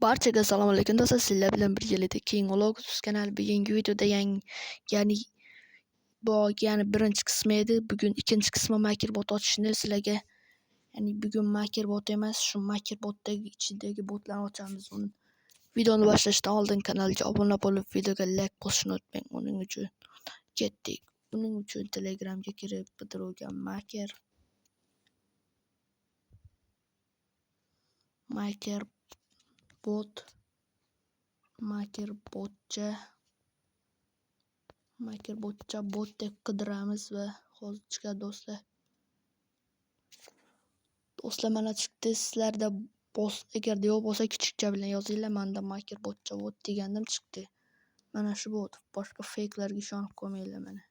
Barchaga assalomu alaykum do'stlar, sizlar bilan birgalikda King Vlogs kanali bugungi videoda ya'ni birinchi qismi edi. Bugun ikkinchi qismi Maker bot ochishni sizlarga, ya'ni bugun Maker bot emas, shu Maker botdagi ichidagi botlarni ochamiz. Uni videoni boshlashdan oldin kanalga obuna bo'lib, videoga like bosishni unutmang. Uning uchun ketdik. Buning uchun Telegramga kirib, qidiruvga Maker bot Maker botcha bot deb qidiramiz va hozir chiqadi do'stlar. Do'stlar mana chiqdi. Sizlarda agarda yo'q bo'lsa kichikcha bilan yozinglar. Menda Maker botcha bot degandim chiqdi. Mana shu bot. Boshqa fakelarga ishonib qolmanglar mana.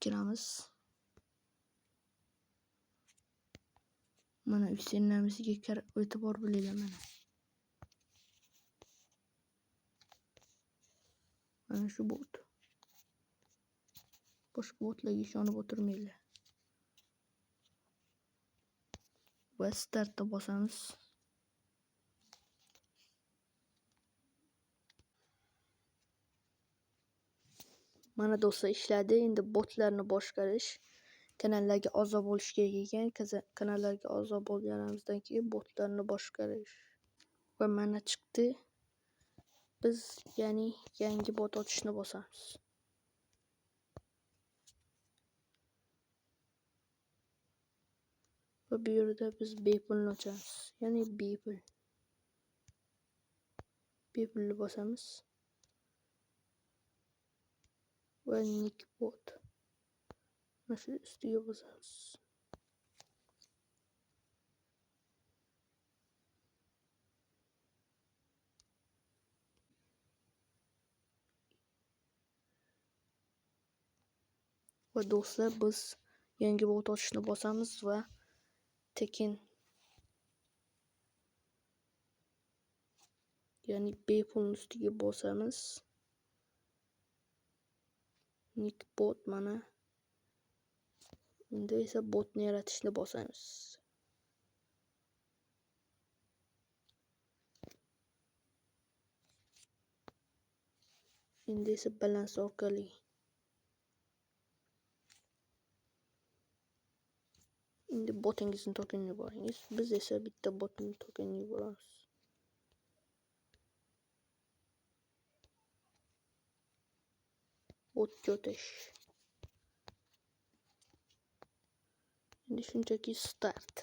Kiramiz. Mana usernamesiga e'tibor bo'linglar mana. Mana shu bot. Boshqa botlarga ishonib o'tirmanglar. Va startni bosamiz. Mana do'stlar ishladi. Endi botlarni boshqarish, kanallarga a'zo bo'lish kerak ekan. Kanallarga a'zo bo'lganimizdan keyin botlarni boshqarish. Va mana chiqdi. Biz ya'ni yangi bot ochishni bosamiz. Va bu yerda biz bepulni ochamiz. Ya'ni bepul. Bepulni bosamiz. Va nick bot. Mana shu ustiga bosamiz. Va do'stlar biz yangi bot ochishni bosamiz va tekin, ya'ni bepulni ustiga bosamiz. Nick bot mana. Endi esa botni yaratishni bosamiz. Endi esa balans orqali endi botingizni tokenini yuboringiz. Biz esa bitta botni tokenini yuboramiz. Botga o'tish. Endi shunchaki start.